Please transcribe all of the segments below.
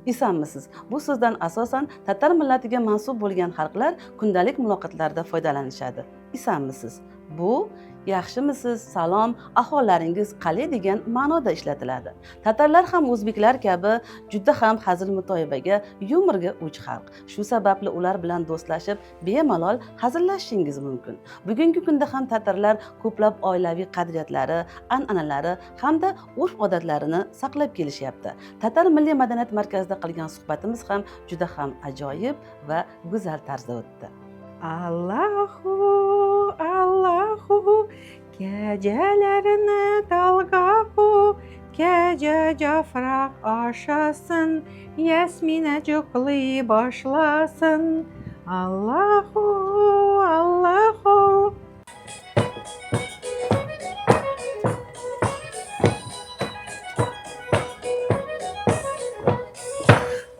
Isanmisiz. Bu so'zdan asosan tatar millatiga mansub bo'lgan xalqlar kundalik muloqotlarda foydalanishadi. Isanmisiz. Bu yaxshimisiz, salom, ahvollaringiz qalay degan ma'noda ishlatiladi. Tatarlar ham o'zbeklar kabi juda ham hazil mutoyibaga, yumorga o'ch xalq. Shu sababli ular bilan do'stlashib, bemalol hazillashishingiz mumkin. Bugungi kunda ham tatarlar ko'plab oilaviy qadriyatlari, an'analari hamda urf-odatlarini saqlab kelishyapti. Tatar Milliy madaniyat markazida qilgan suhbatimiz ham juda ham ajoyib va go'zal tarzda o'tdi. Allahu, Allahu, gecelerini dalgahu, gece yaprak aşasın, yasmine cuklay başlasın. Allahu, Allahu.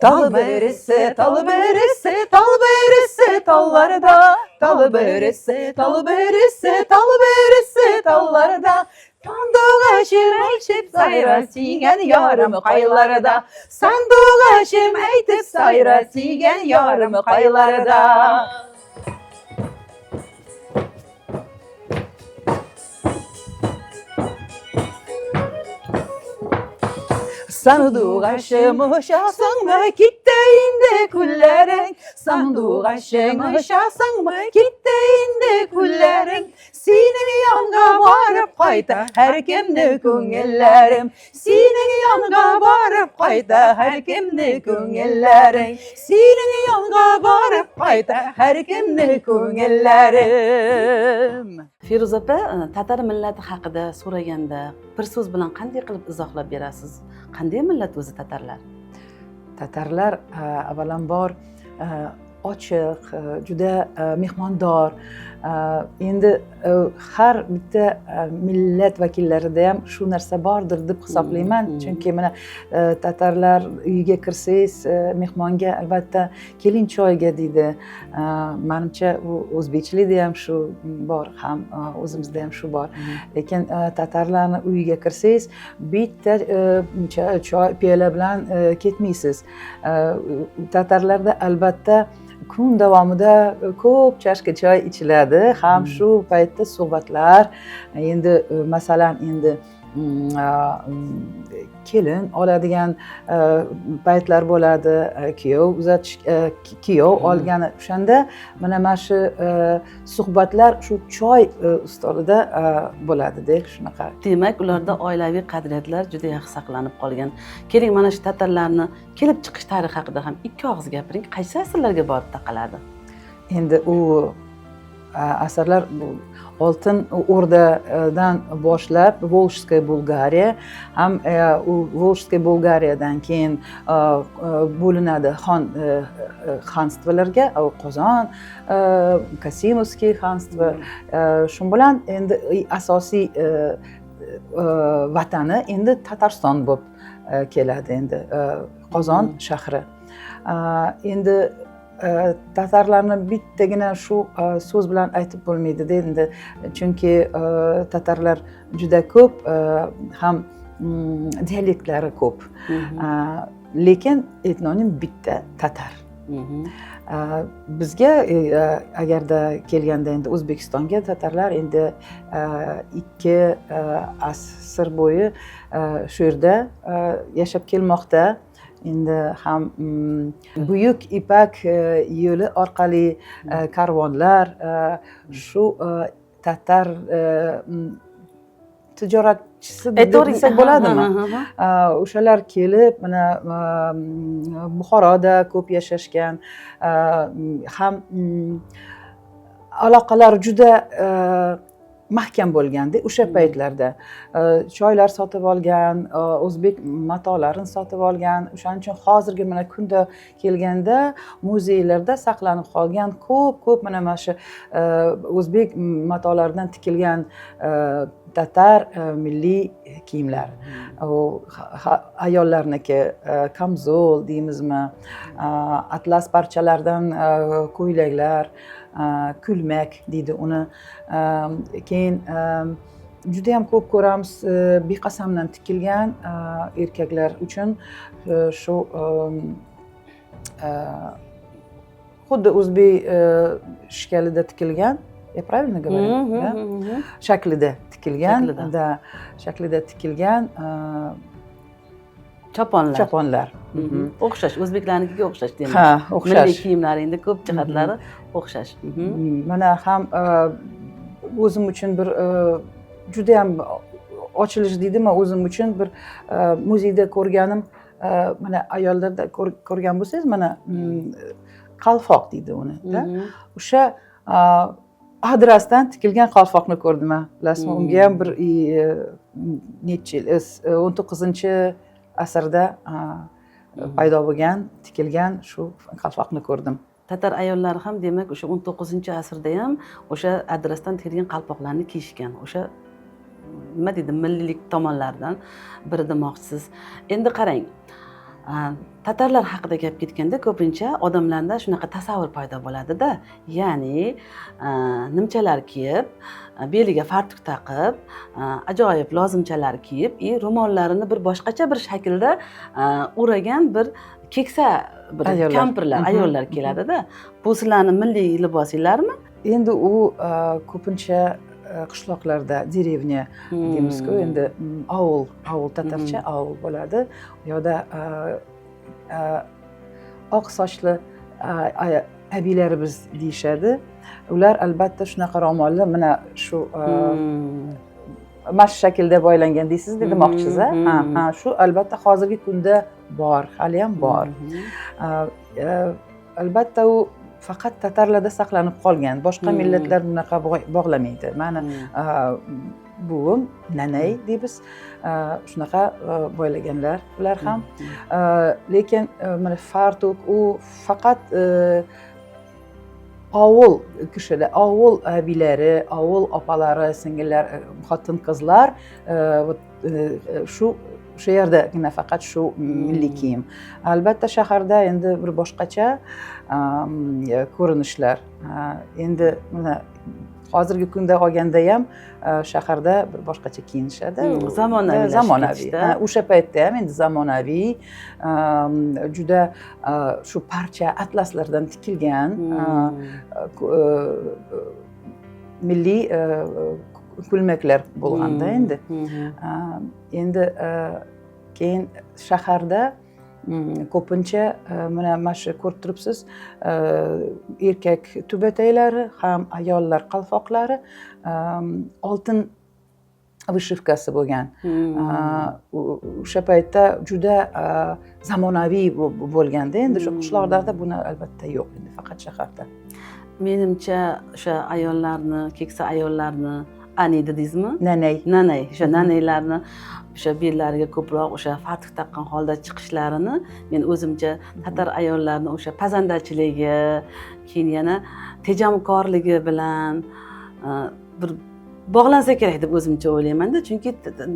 Tal berisi, tal berisi, tal berisi tallarda. Tal berisi, tal berisi, tal berisi tallarda. Sanduğaşım aytip sayra sigen yarım kaylarda. Sanduğaşım aytip sayra sigen yarım kaylarda. Sanduğaşım uçasın mı gitti indi kullerin. Sanduğaşım uçasın mı gitti indi kullerin. Senin yanına varıp qayta her kimni köngüllerim. Senin yanına varıp qayta her kimni köngüllerin. Senin yanına varıp qayta her kimni köngüllerim. Feruza opa, tatar millati haqida so'raganda bir so'z bilan qanday qilib izohlab berasiz? Qanday millat o'zi tatarlar? Tatarlar avvalambor ochiq, juda mehmondor. Endi har bitta millat vakillarida ham shu narsa bordir deb hisoblayman. Chunki mana tatarlar uyiga kirsangiz, mehmonga albatta keling choyga deydi. Manimcha u o'zbekchilikda ham shu bor, ham o'zimizda ham shu bor. Lekin tatarlarni uyiga kirsangiz bitta choy piyola bilan ketmaysiz. Tatarlarda albatta kun davomida ko'p chashka choy ichiladi. Ham shu paytda suhbatlar, endi masalan endi kelin oladigan paytlar bo'ladi, kuyov uzatish, kuyov olgani, o'shanda mana shu suhbatlar shu choy ustolida bo'ladida, shunaqa. Demak, ularda oilaviy qadriyatlar juda yaxshi saqlanib qolgan. Keling, mana shu tatarlarni kelib chiqish tarixi haqida ham ikki og'iz gapiring. Qaysi asrlarga borib taqaladi? Endi u asrlar bu Oltin O'rdadan boshlab Volжская Bulgariya, ham u Volжская Bulgariyadan keyin bo'linadi xanstvalarga, Qozon, Kasimovskiy xanstva. Shu bilan endi asosiy vatani endi Tatariston bo'lib keladi endi, Qozon shahri. Endi tatarlarni bittagina shu so'z bilan aytib bo'lmaydi endi, chunki tatarlar juda ko'p, ham dialektlari ko'p. Lekin etnonim bitta tatar. Bizga agarda kelganda endi O'zbekistonga tatarlar endi 2 asr bo'yi shu yerda yashab kelmoqda. Endi ham buyuk ipak yo'li orqali karvonlar shu tatar tijoratchisi desak bo'ladimi? O'shalar kelib mana Buxoroda ko'p yashashgan, ham aloqalar juda mahkam bo'lganda o'sha paytlarda. Choylar sotib olgan, o'zbek matolarini sotib olgan. O'shaning uchun hozirgi mana kunda kelganda muzeylarda saqlanib qolgan ko'p-ko'p mana shu o'zbek matolaridan tikilgan tatar milliy kiyimlar. U ayollarniki kamzol deymizmi, atlas parchalardan ko'ylaklar, kulmak deydi uni. Keyin Judayam ko'p ko'ramiz, beqasamdan tikilgan, erkaklar uchun shu xuddi o'zbek shaklida tikilgan. Я правильно говорю, да? Shaklida tikilgan. Shaklida. Да, shaklida tikilgan choponlar. Choponlar. O'xshash, o'zbeklarnikiga o'xshash demak. Ha, Milliy o'xshash. kiyimlari endi ko'p jihatlari o'xshash. Mana ham o'zim uchun bir judayam ochilish deydimi, o'zim uchun bir muzeyda ko'rganim, mana ayollarda ko'rgan bo'lsangiz, mana qalfoq deydi uni da. O'sha adrasdan tikilgan qalfoqni ko'rdim man, bilasizmi? Unga ham bir necha yil, 19-asrda paydo bo'lgan, tikilgan shu qalfoqni ko'rdim. Tatar ayollari ham demak o'sha 19-asrda ham o'sha adrasdan tikilgan qalpoqlarni kiyishgan. O'sha nima deydi, milliylik tomonlaridan biri demoqchisiz. Endi qarang, tatarlar haqida gap ketganda ko'pincha odamlarda shunaqa tasavvur paydo bo'ladida, ya'ni nimchalar kiyib, beliga fartuk taqib, ajoyib lozimchalar kiyib и ro'mollarini bir boshqacha bir shaklda o'ragan bir keksa bir ayollar. Kampirlar, ayollar keladida. Bu sizlarni milliy libosinglarmi? Endi u ko'pincha qishloqlarda, деревня deymizku endi, ovul, ovul, tatarcha ovul bo'ladi. U yoqda oq sochli abilarimiz deyishadi. Ular albatta shunaqa ro'molli, mana shu mana shu shaklda boylangan deysiz demoqchisiz a? Ha, ha, shu albatta hozirgi kunda bor, haliyam bor. Albatta u faqat tatarlarda saqlanib qolgan, boshqa millatlar bunaqa bog'lamaydi. Mani buvim, nanay deymiz, shunaqa boylaganlar ular ham. Lekin mana fartuk u faqat ovul kishilar, ovul abilari, ovul opalari, singillar, xotin qizlar, вот, shu o'sha yerdagina faqat shu milliy kiyim. Albatta shaharda endi bir boshqacha ko'rinishlar. Endi mana hozirgi kunda olganda ham shaharda bir boshqacha kiyinishadi. Zamonaviylashib zamonaviy. ketishdi. Ha, o'sha paytda ham endi zamonaviy, juda shu parcha atlaslardan tikilgan milliy ko'ylaklar bo'lganda endi. Endi keyin shaharda ko'pincha mana shu ko'rib turibsiz, erkak tubataylari ham ayollar qalfoqlari oltin вышивка si bo'lgan. O'sha paytda juda zamonaviy bo'lganda endi shu qishloqlarda buni albatta yo'q endi, faqat shaharda. Menimcha, o'sha ayollarni, keksa ayollarni, ani dedingizmi? Nanay. Nanay, o'sha nanaylarni o'sha bellariga ko'proq o'sha fartuk taqqan holda chiqishlarini men o'zimcha tatar ayollarni o'sha pazandachiligi, keyin yana tejamkorligi bilan bir bog'lansa kerak deb o'zimcha o'ylaymanda. Chunki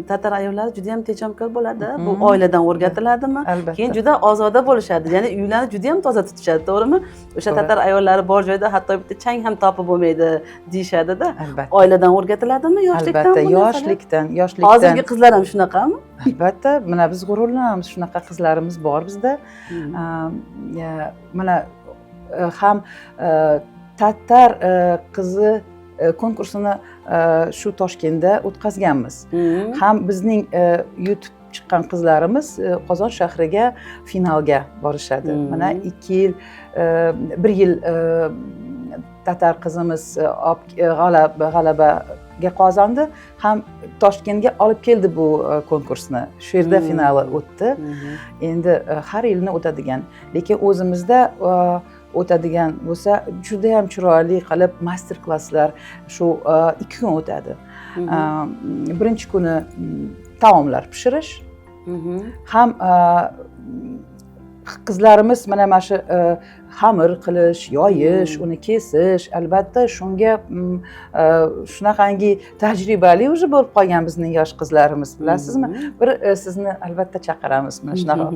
tatar ayollari juda yam tejamkor bo'ladi. Bu oiladan o'rgatiladimi? Albatta. Keyin juda ozoda bo'lishadi, ya'ni uylarni juda yam toza tutishadi, to'g'rimi? O'sha To'g'ri. tatar ayollari bor joyda hatto bitta chang ham topib bo'lmaydi deyishadida. Albatta. Oiladan o'rgatiladimi, yoshlikdan Albatta. bu narsalar? Yoshlikdan, yoshlikdan. Hozirgi qizlar ham shunaqami? Albatta, mana biz g'ururlanamiz, shunaqa qizlarimiz bor bizda. Mana ham tatar qizi konkursini shu Toshkentda o'tkazganmiz. Ham bizning yutib chiqqan qizlarimiz Qozon shahriga finalga borishadi. Mana 2 yil, bir yil tatar qizimiz g'alabaga qozondi, ham Toshkentga olib keldi bu konkursni. Shu yerda finali o'tdi. Endi har yilni o'tadigan, lekin o'zimizda o'tadigan bo'lsa, judayam chiroyli qilib master klasslar shu 2 kun o'tadi. Birinchi kuni taomlar pishirish, ham qizlarimiz mana shu xamir qilish, yoyish, uni kesish, albatta shunga shunaqangi tajribali уже bo'lib qolgan bizning yosh qizlarimiz, bilasizmi? Bir sizni albatta chaqiramiz, mana shunaqa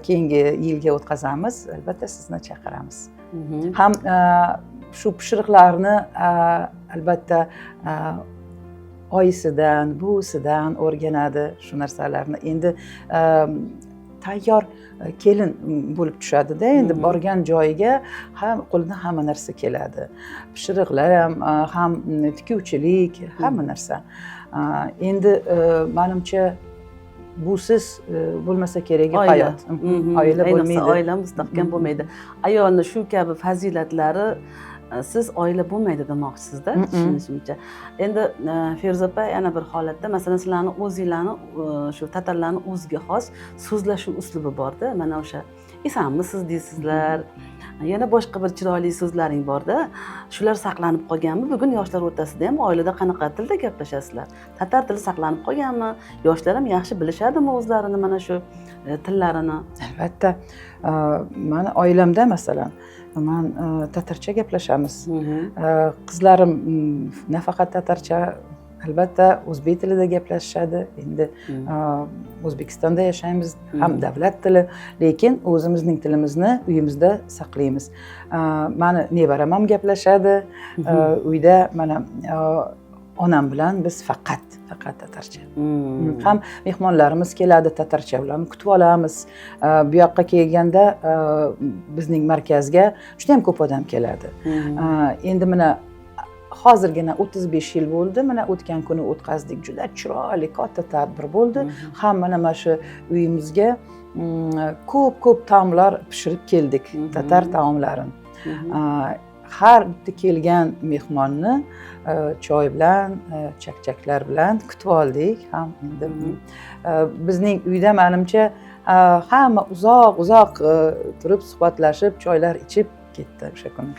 keyingi yilga o'tkazamiz, albatta sizni chaqiramiz. Ham shu pishiriqlarni albatta Oyisidan, buvisidan o'rganadi shu narsalarni. Endi tayyor kelin bo'lib tushadida endi borgan joyiga ham qo'lidan hamma narsa keladi, pishiriqlar ham, ham tikuvchilik, hamma narsa. Endi manimcha, busiz bo'lmasa kerak Oila. hayot. Oila Ayniqsa bo'lmaydi. Oila mustahkam bo'lmaydi. Ayolni shu kabi fazilatlari siz oila bo'lmaydi demoqchisizda, tushunishimcha. Endi Feruza opa, yana bir holatda, masalan, sizlarni o'zinglarni shu tatarlarni o'ziga xos so'zlashuv uslubi borda. Mana o'sha "Isanmisiz" deysizlar, yana boshqa bir chiroyli so'zlaring borda. Shular saqlanib qolganmi? Bugun yoshlar o'rtasida ham oilada qanaqa tilda gaplashasizlar? Tatar tili saqlanib qolganmi? Yoshlar ham yaxshi bilishadimi o'zlarini mana shu tillarini? Albatta, mani oilamda, masalan, man tatarcha gaplashamiz. Qizlarim nafaqat tatarcha, albatta o'zbek tilida gaplashishadi endi. O'zbekistonda yashaymiz ham, davlat tili, lekin o'zimizning tilimizni uyimizda saqlaymiz. Mani nevaram ham gaplashadi uyda. Mana onam bilan biz faqat tatarcha. Ham mehmonlarimiz keladi, tatarcha ularni kutib olamiz. Bu yoqqa kelganda, bizning markazga juda yam ko'p odam keladi. Endi mana hozirgina 35 yil bo'ldi, mana o'tgan kuni o'tkazdik, juda chiroyli katta tadbir bo'ldi. Ham mana shu uyimizga ko'p ko'p taomlar pishirib keldik, tatar taomlarini. Har bitta kelgan mehmonni choy bilan, chakchaklar bilan kutib oldik. Ham endi bizning uyda, manimcha, hamma uzoq uzoq turib suhbatlashib, choylar ichib ketdi o'sha kuni.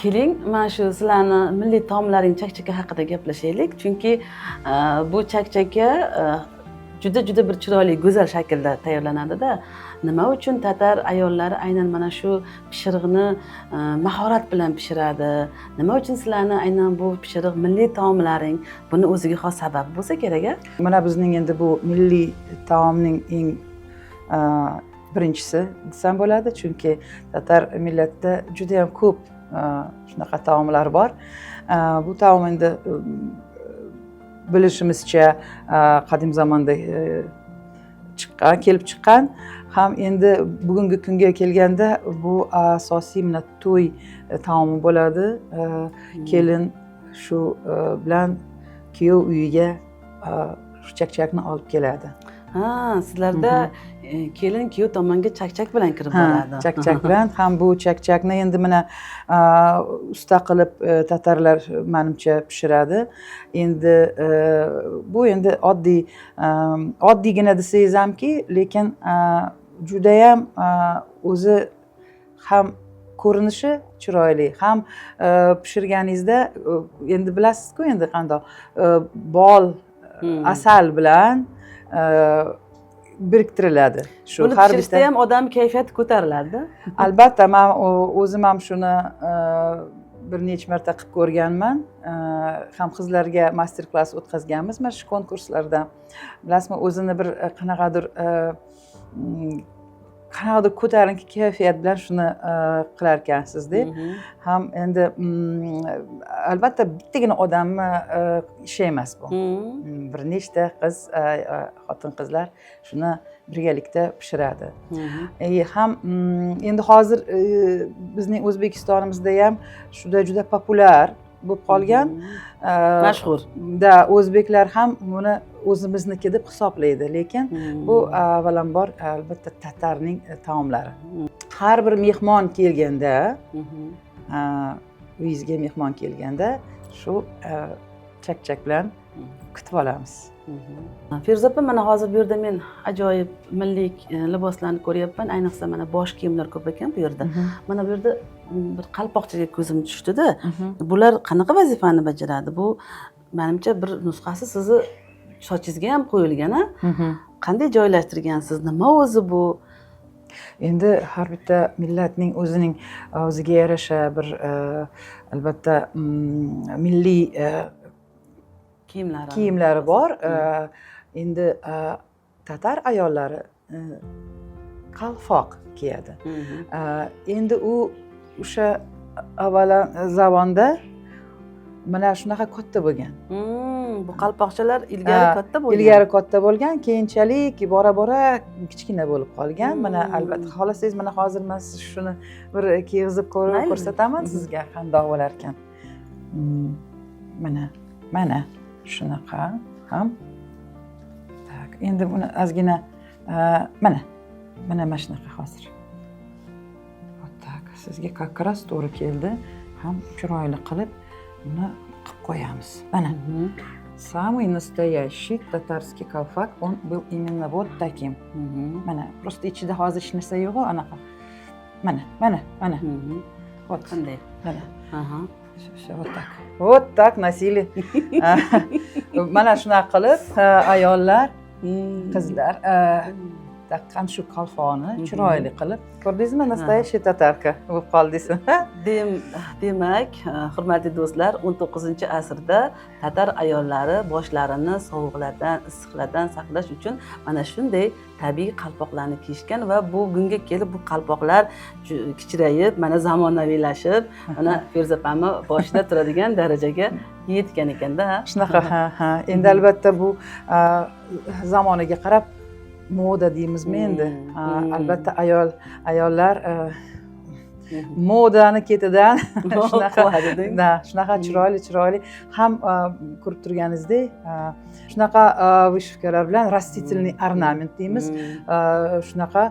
Keling, mana shu sizlarni milliy taomlaring chakchaka haqida gaplashaylik, chunki bu chakchaka juda juda bir chiroyli, go'zal shaklda tayyorlanadida. Nima uchun tatar ayollari aynan mana shu pishirig'ini mahorat bilan pishiradi? Nima uchun sizlarni aynan bu pishiriq milliy taomlaring? Buni o'ziga xos sababi bo'lsa kerak, a? Mana bizning endi bu milliy taomning eng birinchisi desam bo'ladi, chunki tatar millatida juda yam ko'p shunaqa taomlar bor. Bu taom endi bilishimizcha qadim zamonda chiqqan, kelib chiqqan. Ham endi bugungi kunga kelganda bu asosiy mana to'y taomi bo'ladi. Kelin shu bilan kuyov uyiga shu chakchakni olib keladi. Ha, sizlarda kelin kuyov tomonga chakchak bilan kirib boradi. Chakchak bilan. Ham bu chakchakni endi mana usta qilib tatarlar, manimcha, pishiradi. Endi bu endi oddiy, oddiygina desangiz hamki, lekin judayam o'zi ham ko'rinishi chiroyli, ham pishirganingizda endi bilasizku, endi qandoq bol, asal bilan biriktiriladi shu Buni har pishirishda bitta. ham odam kayfiyati ko'tariladi. Albatta, man o'zim ham shuni bir necha marta qilib ko'rganman. Ham qizlarga master klass o'tkazganmiz mana shu konkurslarda. Bilasizmi, o'zini bir qanaqadir qanaqadir ko'tarinki kayfiyat bilan shuni qilar ekansizda. Ham endi albatta bittagina odamni ishi emas bu. Bir nechta qiz, xotin qizlar shuni birgalikda pishiradi. Ham endi hozir bizning O'zbekistonimizda ham juda juda populyar bo'lib qolgan. Mashhur. Да, o'zbeklar ham buni o'zimizniki deb hisoblaydi, lekin bu avvalambor, albatta, tatarning taomlari. Har bir mehmon kelganda, uyingizga mehmon kelganda shu chakchak bilan kutib olamiz. Feruza opa, mana hozir bu yerda men ajoyib milliy liboslarni ko'ryapman. Ayniqsa mana bosh kiyimlar ko'p ekan bu yerda. Mana bu yerda bir qalpoqchaga ko'zim tushdida. Bular qanaqa vazifani bajaradi? Bu, manimcha, bir nusxasi sizni sochingizga ham qo'yilgan, a? Qanday joylashtirgansiz? Nima o'zi bu? Endi har bitta millatning o'zining o'ziga yarasha bir albatta milliy kiyimlari kiyimlari bor. Endi tatar ayollari qalfoq kiyadi. Endi u o'sha avvalan zamonda mana shunaqa katta bo'lgan. Bu qalpoqchalar ilgari Ha, katta bo'lgan. Ilgari katta bo'lgan, keyinchalik bora bora kichkina bo'lib qolgan. Mana, albatta, xohlasangiz, mana hozir man siz shuni bir kiygizib ko'rib Mayli. ko'rsataman sizga, qandoq bo'larkan. Mana shunaqa ham. Так, endi buni ozgina mana shunaqa hozir. Вот так, sizga как раз to'g'ri keldi. Ham chiroyli qilib buni qilib qo'yamiz. Mana, самый настоящий татарский калфак, он был именно вот таким. Mana, просто ichida hozir hech narsa yo'q, anaqa. Mana. Вот. Qanday? Mana. Всё, вот так. Вот так носили. Mana shunaqa qilib ayollar, qizlar taqqan shu qalfoqni chiroyli qilib. Ko'rdingizmi, настоящий татарка bo'lib qoldingiz. Demak, hurmatli do'stlar, 19 asrda tatar ayollari boshlarini sovuqlardan, issiqlardan saqlash uchun mana shunday tabiiy qalpoqlarni kiyishgan va bugunga kelib bu qalpoqlar kichrayib, mana zamonaviylashib, mana Feruza opamni boshida turadigan darajaga yetgan ekanda. Shunaqa, ha. Endi albatta bu zamoniga qarab moda deymizmi endi. Ha, albatta ayollar modani ketidan shunaqa Quvadi. Да, shunaqa chiroyli chiroyli ham ko'rib turganingizdek shunaqa вышивка lar bilan, растительный орнамент deymiz. Shunaqa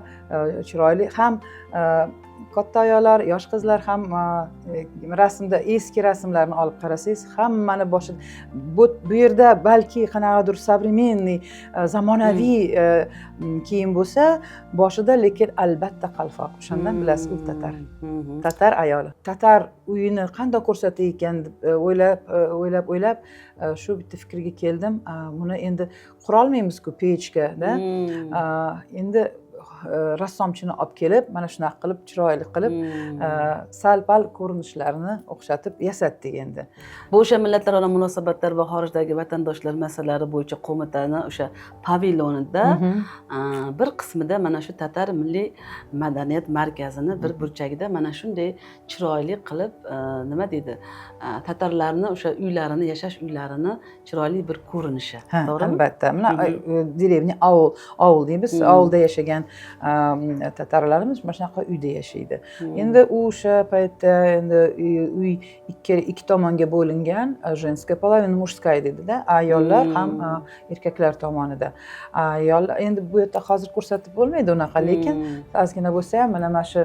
chiroyli ham katta ayollar, yosh qizlar ham rasmda, eski rasmlarni olib qarasangiz, hammani boshida bu yerda balki qanaqadir современный, zamonaviy kiyim bo'lsa boshida, lekin albatta qalfoq. O'shandan bilasiz, u tatar, tatar ayoli. Tatar uyini qandoq ko'rsatay ekan deb o'ylab, o'ylab, o'ylab shu bitta fikrga keldim. Buni endi qurolmaymizku pechkada. Endi rassomchini olib kelib, mana shunaqa qilib, chiroyli qilib, sal pal ko'rinishlarini o'xshatib yasatdik endi. Bu o'sha millatlararo munosabatlar va xorijdagi vatandoshlar masalalari bo'yicha qo'mitani o'sha pavilonida bir qismida mana shu tatar milliy madaniyat markazini bir burchagida mana shunday chiroyli qilib, nima deydi, tatarlarni o'sha uylarini, yashash uylarini chiroyli bir ko'rinishi, Ha, to'g'rimi? Albatta, mana деревня, ovul, ovul deymiz. Ovulda yashagan tatarlarimiz mana shunaqa uyda yashaydi. Endi u o'sha paytda endi uy ikki tomonga bo'lingan, женская половина, мужская deydida, ayollar ham erkaklar tomonida. Ayol endi bu yerda hozir ko'rsatib bo'lmaydi unaqa, lekin ozgina bo'lsa ham mana shu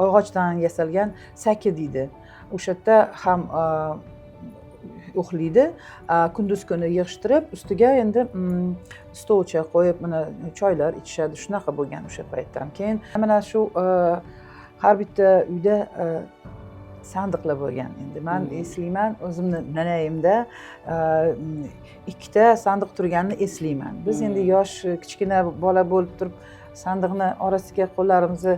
og'ochdan yasalgan saki deydi, o'sha yerda ham uxlaydi. Kunduz kuni yig'ishtirib, ustiga endi stolcha qo'yib, mana choylar ichishadi. Shunaqa bo'lgan o'sha paytdan. Keyin mana shu har bitta uyda sandiqlar bo'lgan. Endi man eslayman, o'zimni nanayimda ikkita sandiq turganini eslayman. Biz endi yosh, kichkina bola bo'lib turib, sandiqni orasiga qo'llarimizni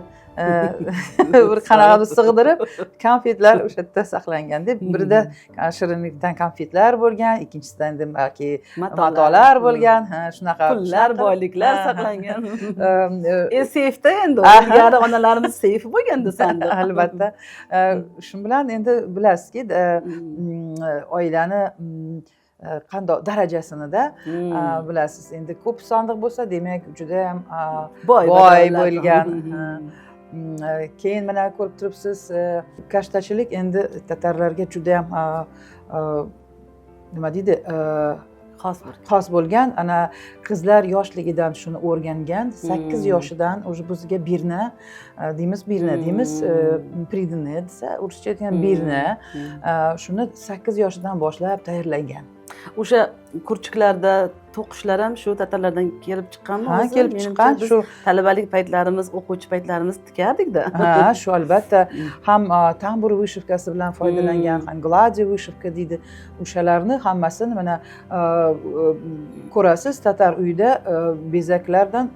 bir qanaqadir sig'dirib, konfetlar o'sha yerda saqlangan deb. Birida shirinlikdan konfetlar bo'lgan, ikkinchisida endi balki matolar bo'lgan. Ha, shunaqa, Pullar, shunaqa. boyliklar Ha, ha. saqlangan. E, Seyfda endi ilgari onalarimiz seyfi bo'lganda sandiq. Albatta. Shu bilan endi bilasizki, oilani qandoq darajasinida bilasiz. Endi ko'p sandiq bo'lsa, demak, judayam boy boy badavlat. bo'lgan. Keyin mana ko'rib turibsiz, kashtachilik endi tatarlarga judayam nima deydi, xos bir xos bo'lgan. Ana qizlar yoshligidan shuni o'rgangan, 8 yoshidan уже bizga birna deymiz, birna deymiz, приданое desa, ruscha aytgan birna, shuni 8 yoshidan boshlab tayyorlagan. O'sha kurchiklarda to'qishlar ham shu tatarlardan kelib chiqqanmi Ha, o'zi? kelib Menimcha, chiqqan biz shu. talabalik paytlarimiz, o'quvchi paytlarimiz tikardikda. Ha, shu albatta. Ham tambur вышивка si bilan foydalangan, ham гладью вышивка deydi, o'shalarni hammasini mana ko'rasiz, tatar uyida bezaklardan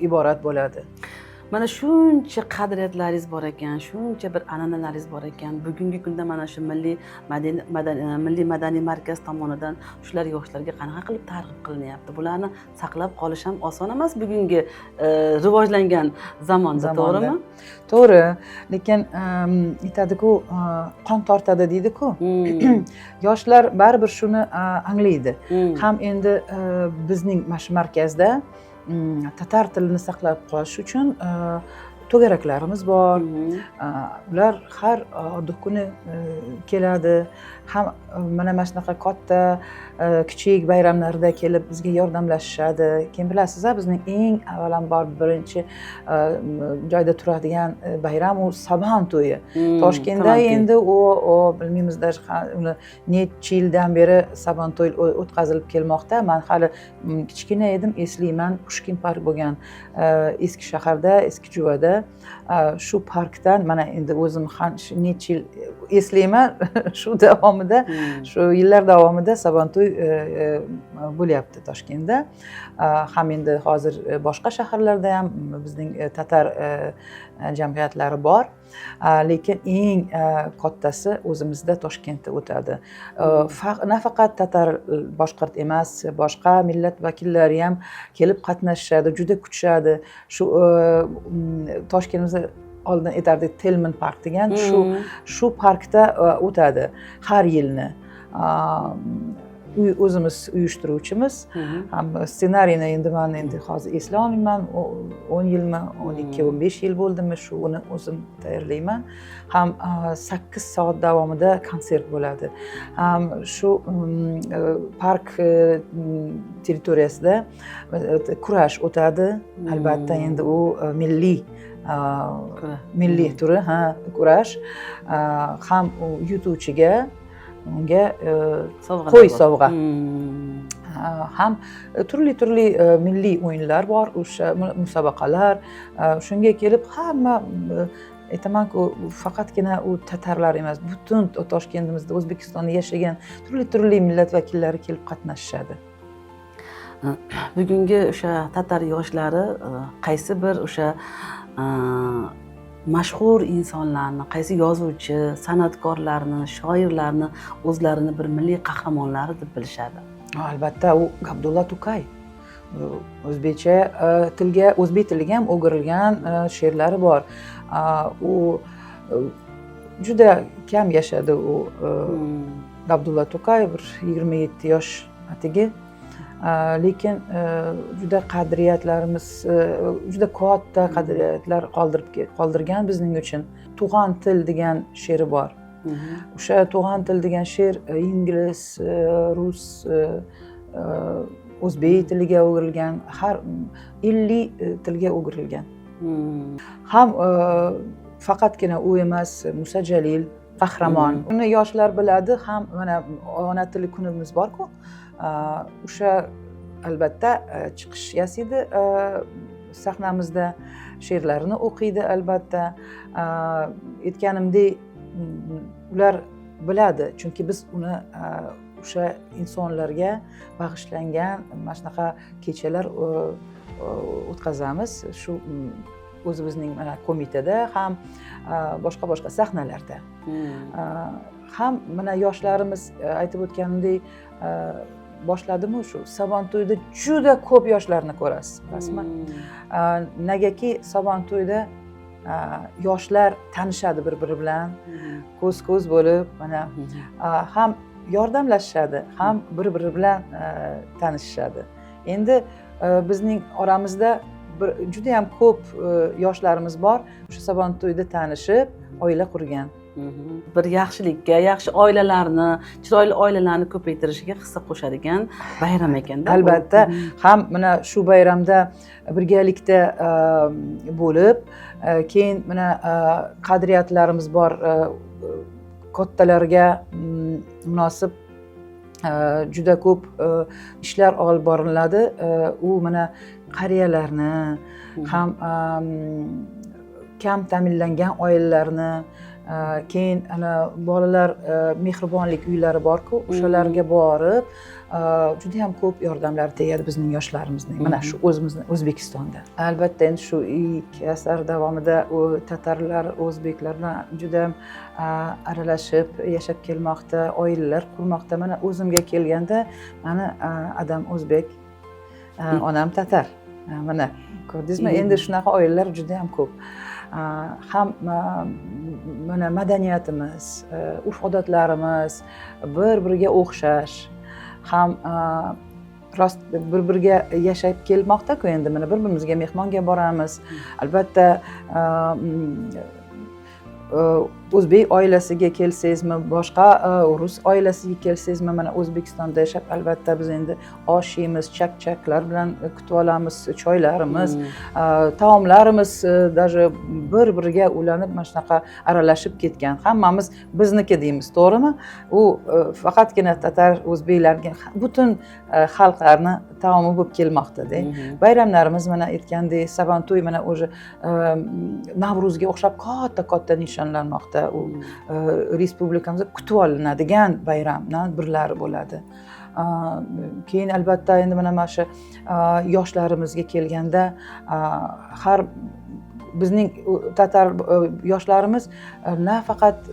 iborat bo'ladi. Mana shuncha qadriyatlaringiz bor ekan, shuncha bir an'analaringiz bor ekan. Bugungi kunda mana shu milliy madaniy markaz tomonidan shular yoshlarga qanaqa qilib targ'ib qilinyapti? Bularni saqlab qolish ham oson emas bugungi rivojlangan zamonda, to'g'rimi? To'g'ri, lekin aytadiku, qon tortadi deydiku. Yoshlar baribir shuni anglaydi. Ham endi bizning mana shu markazda tatar tilini saqlab qolish uchun to'garaklarimiz bor. Ular har oddiy kuni keladi. Ham mana shunaqa katta, kichik bayramlarda kelib bizga yordamlashishadi. Keyin bilasiz, bizning eng avvalambor birinchi joyda turadigan bayram u Sabon to'yi. Toshkentda endi u bilmaymiz даже, uni necha yildan beri Sabon to'y o'tkazilib kelmoqda. Man hali kichkina edim, eslayman, Pushkin park bo'lgan eski shaharda, eski Juvada. Shu parkdan mana endi o'zim necha yil eslayman, shu davomida, shu yillar davomida Sabonto'y bo'lyapti Toshkentda. Ham endi hozir boshqa shaharlarda ham bizning tatar jamiyatlari bor, lekin eng kattasi o'zimizda, Toshkentda o'tadi. Nafaqat tatar, boshqirt emas, boshqa millat vakillari ham kelib qatnashishadi, juda kutishadi. Shu Toshkentimizda oldin aytardik, Telman park degan, shu parkda o'tadi har yilni. O'zimiz uyushtiruvchimiz. Ham ssenariyni endi man endi hozir eslay olmayman, 10 yilmi, 12, 15 yil bo'ldimi, shu uni o'zim tayyorlayman. Ham 8 soat davomida konsert bo'ladi. Ham shu park territoriyasida kurash o'tadi albatta. Endi u milliy Kurash. milliy turi, ha, kurash. Ham u yutuvchiga, unga sovg'alar qo'y bor. sovg'a. Ham turli turli milliy o'yinlar bor, o'sha musobaqalar. Shunga kelib hamma, aytamanku, faqatgina u tatarlar emas, butun Toshkentimizda, O'zbekistonda yashagan turli turli millat vakillari kelib qatnashishadi. Bugungi o'sha tatar yoshlari qaysi bir o'sha mashhur insonlarni, qaysi yozuvchi, san'atkorlarni, shoirlarni o'zlarini bir milliy qahramonlari deb bilishadi? Albatta, u Gabdulla Tukay. U o'zbekcha tilga, o'zbek tiliga ham o'girilgan she'rlari bor. U juda kam yashadi u, Gabdulla Tukay bir 27 yosh atigi. Lekin juda qadriyatlarimiz, juda katta qadriyatlar qoldirgan bizning uchun. "Tug'an til" degan she'ri bor. O'sha "Tug'an til" degan she'r ingliz, rus, o'zbek tiliga o'girilgan, har 50 tilga o'girilgan. Ham faqatgina u emas, Musa Jalil qahramon. Uni yoshlar biladi. Ham mana ona tili kunimiz borku, o'sha albatta chiqish yasaydi sahnamizda, she'rlarini o'qiydi albatta. Aytganimdek, ular biladi, chunki biz uni o'sha insonlarga bag'ishlangan mana shunaqa kechalar o'tkazamiz shu o'zimizning mana qo'mitada, ham boshqa boshqa sahnalarda. Ham mana yoshlarimiz, aytib o'tganimdek, boshladimu shu Sabonto'yda juda ko'p yoshlarni ko'rasiz, bilasizmi? Negaki Sabonto'yda yoshlar tanishadi bir biri bilan, ko'z ko'z bo'lib mana ham yordamlashishadi, ham bir biri bilan tanishishadi. Endi bizning oramizda bir judayam ko'p yoshlarimiz bor, o'sha Sabonto'yda tanishib oila qurgan. Bir yaxshilikka, yaxshi oilalarni, chiroyli oilalarni ko'paytirishiga hissa qo'shadigan bayram ekanda bu. Albatta. Ham mana shu bayramda birgalikda bo'lib, keyin mana qadriyatlarimiz bor, kattalarga munosib juda ko'p ishlar olib boriladi. U mana qariyalarni, ham kam ta'minlangan oilalarni Keyin ana bolalar mehribonlik uylari borku, o'shalarga borib juda yam ko'p yordamlari tegadi bizning yoshlarimizning, mana shu o'zimizni O'zbekistonda. Albatta, endi shu 2 asr davomida u tatarlar o'zbeklar bilan juda aralashib yashab kelmoqda, oilalar qurmoqda. Mana o'zimga kelganda, mani adam o'zbek, onam tatar. Mana ko'rdingizmi, endi shunaqa oilalar juda yam ko'p. Ham mana madaniyatimiz, urf odatlarimiz bir biriga o'xshash, ham rost bir biriga yashab kelmoqdaku. Endi mana bir birimizga mehmonga boramiz, albatta. O'zbek oilasiga kelsangizmi, boshqa rus oilasiga kelsangizmi, mana O'zbekistonda yashab, albatta, biz endi osh yeymiz, chak-chaklar bilan kutib olamiz, choylarimiz, taomlarimiz даже bir biriga ulanib, mana shunaqa aralashib ketgan. Hammamiz bizniki deymiz, to'g'rimi? U faqatgina tatar, o'zbeklarga, butun xalqlarni taomi bo'lib kelmoqdada. Bayramlarimiz, mana aytgandek, Sabantuy, mana уже Navruzga o'xshab katta katta nishonlanmoqda. U respublikamizda kutib olinadigan bayramdan birlari bo'ladi. Keyin, albatta, endi mana shu yoshlarimizga kelganda, har bizning tatar yoshlarimiz nafaqat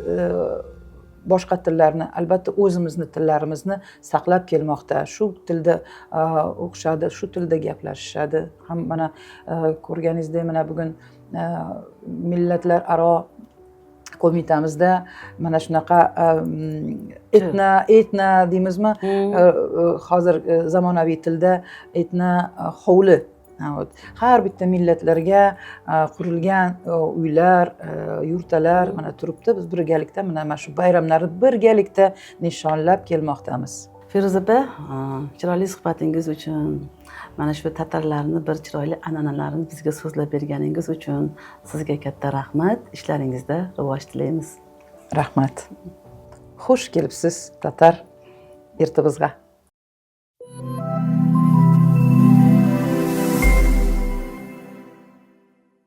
boshqa tillarni, albatta, o'zimizni tillarimizni saqlab kelmoqda, shu tilda o'qishadi, shu tilda gaplashishadi ham. Mana ko'rganingizdek, mana bugun millatlararo qo'mitamizda mana shunaqa etno deymizmi, hozir zamonaviy tilda etno hovli. Вот. Har bitta millatlarga qurilgan uylar, yurtalar mana turibdi. Biz birgalikda mana shu bayramlarni birgalikda nishonlab kelmoqdamiz. Feruza opa, chiroyli suhbatingiz uchun, mana shu tatarlarni bir chiroyli an'analarini bizga so'zlab berganingiz uchun sizga katta rahmat. Ishlaringizda rivoj tilaymiz. Rahmat. Xush kelibsiz tatar yurtimizga.